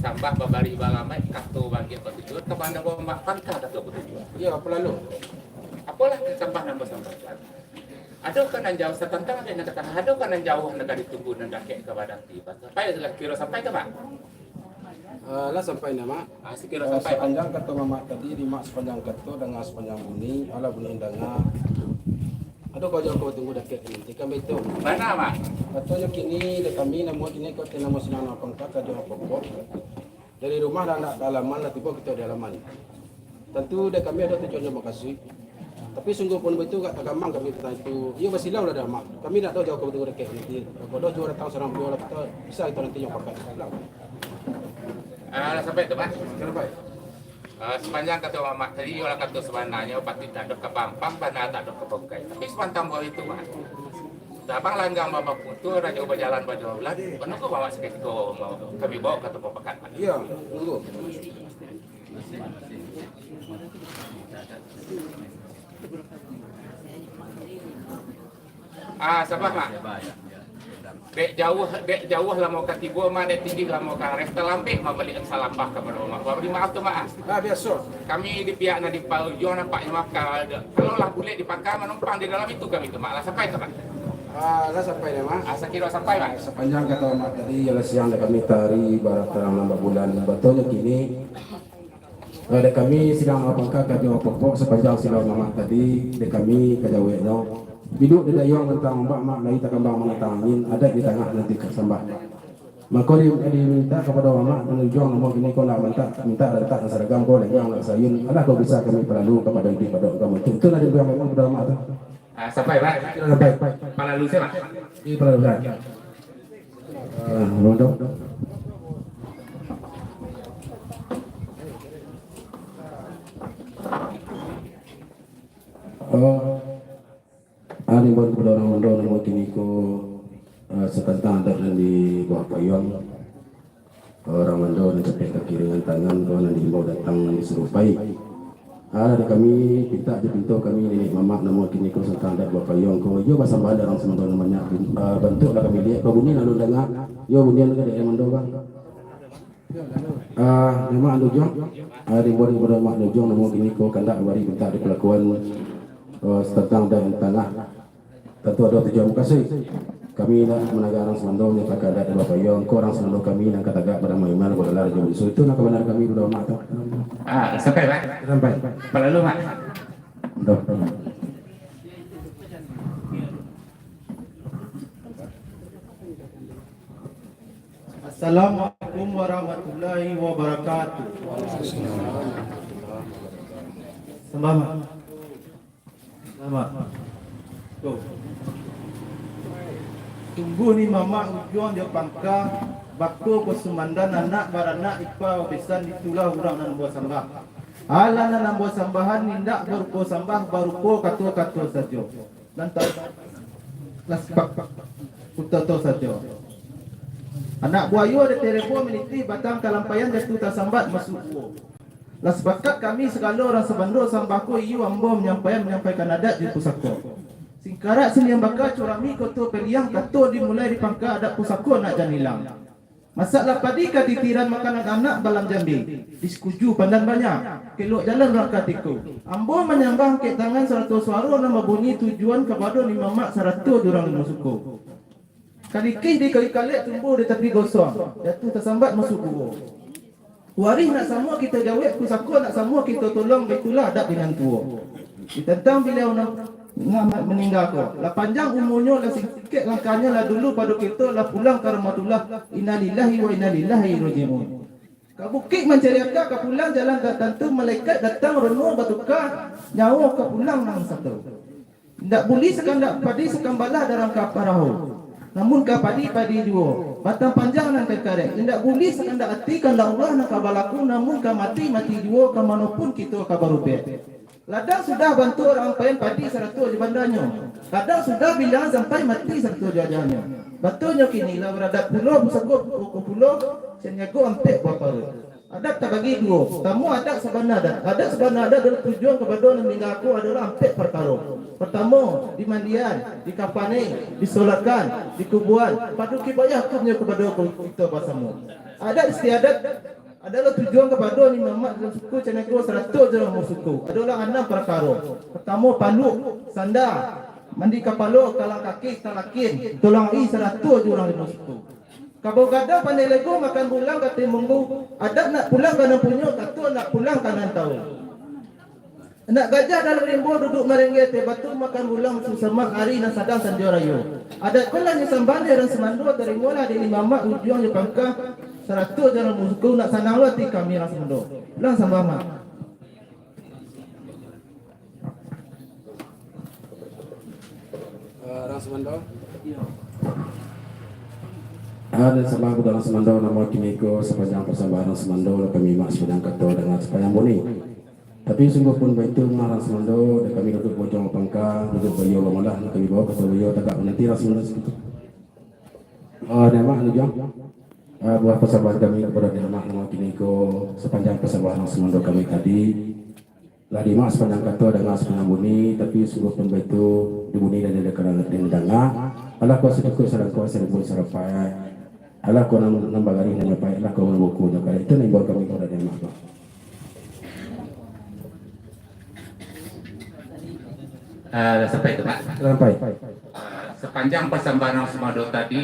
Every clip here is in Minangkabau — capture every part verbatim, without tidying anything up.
Sambah babari balamaik, kato bangkik batujuan, ka banda bombak pangka kato batujuan. Iyo, apo lalu? Apolah sambah nan basambah? Adokah nan jauah satantang dek nan ka tangah? Adokah nan jauah nan ka ditunggu, nan dakek ka badati? Sampai, kiro sampai ka, Mak? Ah, lah sampai nah, Mak. Ah, sakiro Ah, sampai, Mak. Sapanjang kato Mamak tadi, dimak sapanjang kato, danga sapanjang bunyi, alah bunyi danga. Ado kok jauah kok tunggu dakek nanti kan baitu. Bana, Mak. Katonyo kini, dek kami, namo kini kok ti namo sinan pangka ka jauah pokok. Dari rumah dah nak ka alaman, lah tibo kito di alaman. Tantu dek kami ado tujuan jo mukasuik. Tapi sungguahpun baitu, agak tagamang kami tantang itu. Iyo basilau lah dah, Mak. Kami nak tahu jauah kok tunggu dakek nanti. Kalau juo datang surang baliau lah, kito bisa kito nanti nyo pakai silau. Ah, lah sampai tu, Mak. Sampai. Ah, sapanjang kato Mamak tadi, iyolah kato sabananyo, patuik tak ado ka pampang, bana tak ado ka bangkai. Tapi sapantang buah itu, Mak, tabang langgang babaputuah, rajo bajalan bajalan, panunggu Mamak sakutiko, kami bawa ka tampak pakan, Mak. Iyo, tunggu. Ah, sambah, Mak. Dek jauah, dek jauah lah mau ka tibo, Mak, dek tinggi lah mau ka ref, talambek, Mak, baliak salambah kapado Mak. Babari maaf tu, Mak. Ah, biaso. Kami di pihak nan di paujuang nampak nyo, Mak, ka-, kalau lah bulek di pangka, manumpang di dalam itu kami tu, Mak. Lah sampai tu, Mak. Ah, lah sampai dah, Mak. Ah, sakiro sampai, Mak. Sapanjang kato Mak tadi, iyolah siang dek kami tari, barat tarang nan babulan. Batonyo kini, Eh, dek kami sidang pangka ka jauah pokok, sapanjang silau Mamak tadi, dek kami ka jaweknyo. Biduak di dayuang rantang ombak, Mak, lai takambang manantang angin, adaik di tangah nanti ka sambah. Mako di, dimintak kapado Mamak, nan ujuang namo kini ko nak mintak, mintak rantak nan saragam ko, lenggang nak sayun, alah ko bisa kami paralu kapado iduik pado agamo. Itu, itulah diujuang Mamak kapado Mamak tu. Ah, sampai, Pak. Sampai. Palalu saya, Pak. Ini palalu saya. Ah, Rondo. Oh, ah, diimbau kapado urang Rondo namo kini ko, ah, satantang adat nan di bawah payuang. Urang Mando nan capek kaki ringan tangan, ko nan diimbau datang disarupai. Alah, dek kami, pintak jo pinto kami, niniak mamak namo kini ko satantang adat bapayuang ko, iyo basambahan dek urang Sumando nan banyak, ah, bantuak lah kami liek, babunyi nan alun danga, iyo bunyian ka dek Mando, Bang. Ah, Mak Nujung, ah, diimbau kapado Mak Nujung namo kini ko kandak bari pintak dipalakuan, ah, satantang adat nan tangah. Tantu ado tujuan mukasuik. Kami indak managak urang Sumando, manyatakan adat bapayuang, ko urang Sumando kami nan ka tagak badamai iman, badalah rajo bunsu. Itu nan ka bana kami, Rondo Mamak tu. Ah, sampai, Pak? Sampai. Palalu, Pak. Dah. Assalamualaikum warahmatullahi wabarakatuh. Sambah, Mak. Sambah. Tuh. Sungguah ni mamak ujuang jo pangka, bako basumandan anak baranak ipa babesan, itulah urang nan ambo sambah. Alah nan ambo sambahan indak barupo sambah, barupo kato-kato sajo. Nan ta-, las pak-, utoto sajo. Anak buayo di terebo manitih batang kalampaian, jatuah tasambat masuak guo. Lah sapakat kami sagalo urang Sumando sambah ko, iyo ambo manyampaian, manyampaikan adat di pusako. Singkarak Siniang Baka, Curami, Koto Paliang, kato dimulai di pangka adat pusako nak jan ilang. Masak lah padi katitiran, makanan anak balam jambi, di Sikuju pandan banyak, kelok jalan urang ka Tiku. Ambo manyambah angkek tangan sarato suaro nan babunyi tujuan kapado ni mamak sarato di urang limo suku. Kalikih di kayu kalek, tumbuah di tapi gosong, jatuah tasambat masuak guo. Warih nak samo kito jawek, pusako nak samo kito tolong, baitulah adat di nan tuo. Ditantang baliau nan, nan maningga ko, lah panjang umurnyo, lah singkek langkahnyo, lah dulu pado kito, lah pulang ka Rahmatullah, innalillahi wa inna ilaihi raji'un. Ka bukik mancari aka, ka pulang jalan tak tantu, malaikat datang, rono batuka, nyawo ka pulang nan sato. Indak bulih sakandak padi, sakambalah dalam ka parahu. Namun ka padi, padi juo, batang panjang nan ka karek. Indak bulih sakandak ati, kandak Allah nan ka balaku, namun ka mati, mati juo, ka mano pun kito ka barubek. Ladang sudah bantuak urang ampaian, padi sarato jo bandanyo. Ladang sudah bilangan sampai, mati sarato jo ajahnyo. Batonyo kini lah baradat pulo, pusako pukul pulo, saniago ampek buah paruik. Adat tabagi duo. Partamo, adat sabana adat. Adat sabana adat adalah tujuan kapado nan maningga ko adalah ampek parkaro. Partamo, dimandian, dikafani, disolatkan, dikubuan, fardu kifayah hukumnyo kapado kito basamo. Adat istiadat Adolah tujuan kapado Ni Mamak dalam suku Caniago sarato jo dalam suku. Adolah anam parakaro. Partamo, paluak, sanda, mandi kapalo, kalang kaki, talakin, tulang i sarato jo urang limo suku. Kabau gadang pandai lego makan bulang, kato munggu, adat nak pulang ka nan punyo, kato nak pulang ka nan tau. Anak gajah dalam rimbo duduak marengge ateh batu, makan bulang musim samak, ari nan sadang sanjo rayo. Adat ko lah nyo sambah dek urang sumando, tarimolah dek Ni Mamak ujuang jo pangka, sarato jo urang suku, nak sanang lo ati kami urang sumando. Pulang sambah, Mak. Eh, urang sumando. Ah, den sambah budak urang sumando, namo kini ko sapanjang pasambahan urang sumando, lah kami Mak sapanjang kato danga sapanjang bunyi. Tapi sungguahpun baitu, Mak, urang sumando, dek kami duduak bojong pangka, duduak baiyo bamolah, nan kami bao kato baiyo tagak mananti urang sumando. Ah, dek Mak, anu juo. Ah, buah pasambahan kami kapado dek Mak, namo kini ko sapanjang pasambahan urang sumando kami tadi. Lah dek Mak sapanjang kato danga sapanjang bunyi, tapi sungguahpun baitu, di bunyi dan di danga. Alah ko sacukuik salangkuah, sarumpun sarapai. Alah ko nan, nan bagarih nan nyapai, alah ko nan buku nyo kareh. Itu nan imbau kami kapado dek Mak tu. Ah, sampai tu, Mak. Sampai. Ah, sapanjang pasambahan urang sumando tadi,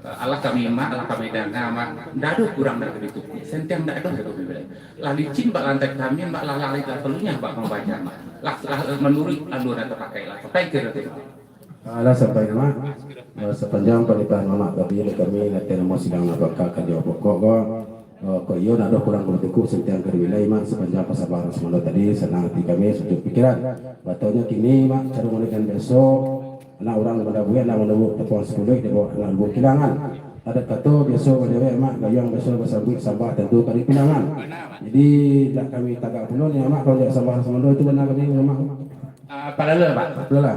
ah, alah kami Mak, alah kami danga, Mak. Ndak ado kurang, ndak ado cukuik. Sentiang ndak ado satu pun. Lah licin bak lantai kami, Mak, lah lalai lah palunyah bak pambaca, Mak. Lah, lah manuruik alua nan tapakai lah. Sampai ka tu, Mak. Alah sampai, Mak. Eh, sapanjang panitahan Mamak tadi, dek kami, nanti namo sidang nan bakal ka jawab pokok ko. Eh, kok iyo, ndak ado kurang, ndak ado cukuik, sentiang ka dibilai, Mak, sapanjang pasambahan urang sumando tadi, sanang ati kami, sajuk pikiran. Batonyo kini, Mak, caro model nan biaso, anak urang manabuik, anak manabuik tapuang sapuluah, dek anak lubuk kilangan. Adat kato biaso bajawek, Mak, gayuang biaso basambuik, sambah tantu ka dipinangan. Jadi, ndak kami tagak pulo ni, Mak, kalau ndak sambah sumando itu bana kami, Mak. Ah, palalu, Pak. Palalu lah.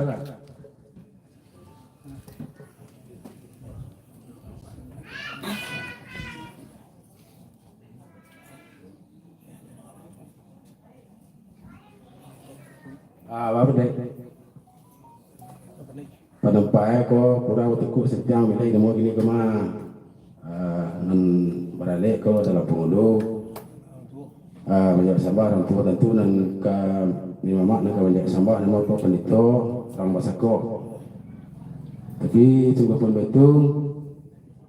Ah, apo, Dek? Panampak ko kurang batukuk sentiang, bilai namo kini ko mah. Ah, nan baralek ko dalam pangulu. Ah, manjawab sambah urang tuo, tantu nan ka, Ni Mamak nan ka manjawab sambah, namo ko pandito, urang basako. Tapi, sungguahpun baitu,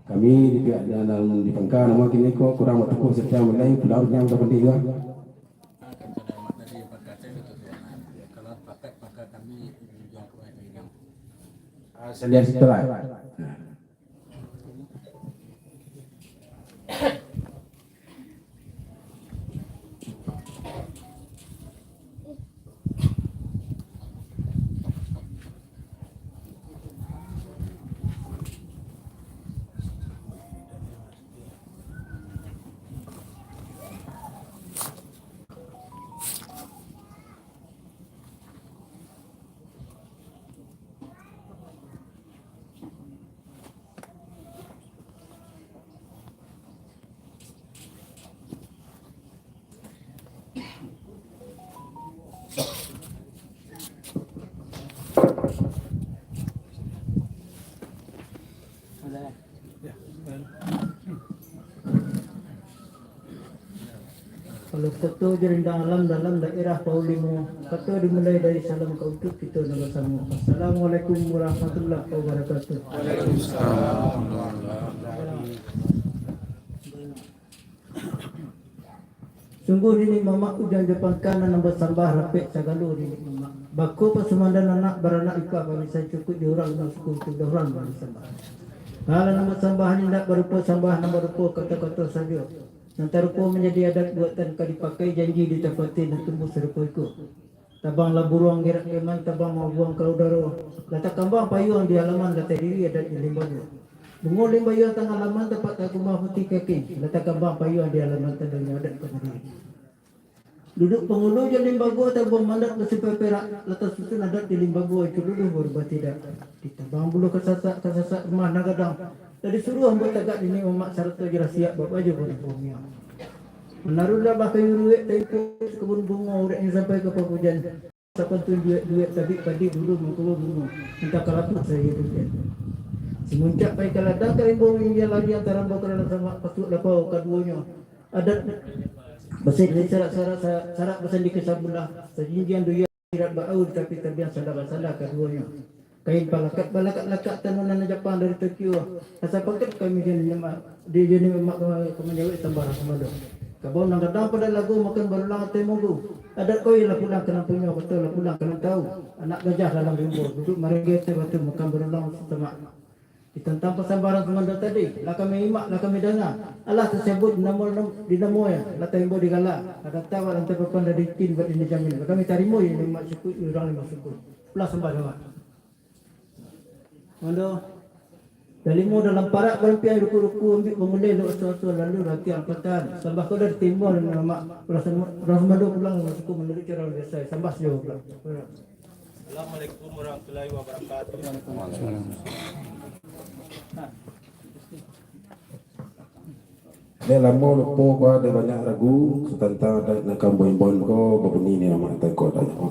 kami di pihak nan di pangka, namo kini ko kurang batukuk sentiang, bilai pulang runyam ka pandito juo. Ah, salian situ lah. Nah. Kalau kato jo rindang alam dalam daerah Paulimo, kato dimulai dari salam ka untuak kito nan basamo. Assalamualaikum warahmatullahi wabarakatuh. Sungguah niniak mamak ujang jo pangka nan basambah rapek sagalo niniak mamak. Bako pasumandan anak baranak ipah bamisai cukuik di urang nan suku itu urang nan basambah. Hal nan basambah indak barupo sambah nan barupo kato-kato sajo. Nan tarupo manjadi adat buatan ka dipakai janji ditapati nan tumbuah sarupo iko. Tabanglah buruang gerak leman, tabang mabuang ka udaro. Lah takambang payuang di alaman, lah tadiri adat di limbago. Bungo limbago tangah laman, tapak tagumah putih kaki. Lah takambang payuang di alaman, tandonyo adat ka badiri. Duduak pangulu jo limbago, tabuang mandat basipai perak. Lah tasusun adat di limbago, itu luluh baru batidak. Ditabang buluah kasasak, kasasak rumah nan gadang. Lah disuruah ambo tagak niniak mamak sarato jo lah siap babaju pun. Manaruih lah bakayu ruwek, taipuk kabun bungo, ureknyo sampai ka papujan. Sapantun duwek-duwek tabik padi dulu mangkulo bungo, antah ka lapuak sajo hujan. Simuncak pai ka ladang ka rimbo, minjia lariang tarambau ka dalam samak, patuik lapau kaduonyo. Adat basandi syarak-syarak, syarak basandi ka sabulah, sajinjiang dunia akhirat baaur, tapi tabiang sanda-basanda kaduonyo. Kain palakat balakak-lakak, tanunan nan japang dari Tokyo. Asa pangkat kami jadi nyaman, di jadi mak ka manjawek tambah rahmat. Kabau nan gadang pado lagu, makan barulang ateh monggu. Adat ko ialah pulang ka nan punyo, kato lah pulang ka nan tau. Anak gajah dalam rimbo, duduk marengge ateh batu, makan barulang satamak. Ditantang pasambaran sumando tadi, lah kami imak, lah kami danga. Alah tasabut namo, di namo ya, lah taimbau digala. Lah data awak lantai papan dari kin buat ini jamin. Lah kami tarimo ya, lima suku, urang lima suku. Pulang sambah jamaah. Mando, dalimo dalam parak barampiang ruku-ruku, ambiak bangulai lo aso-aso, lalu ratiang patan. Sambah ko dari timur, nama, urang sumando pulang lima suku, manuruik cara biaso. Sambah sajo pulang. Assalamualaikum warahmatullahi wabarakatuh. Dek lamo lupo ko, dek banyak ragu, satantang adat nan ka ambo imbauan ko, babunyi ni amak tangko adatnyo.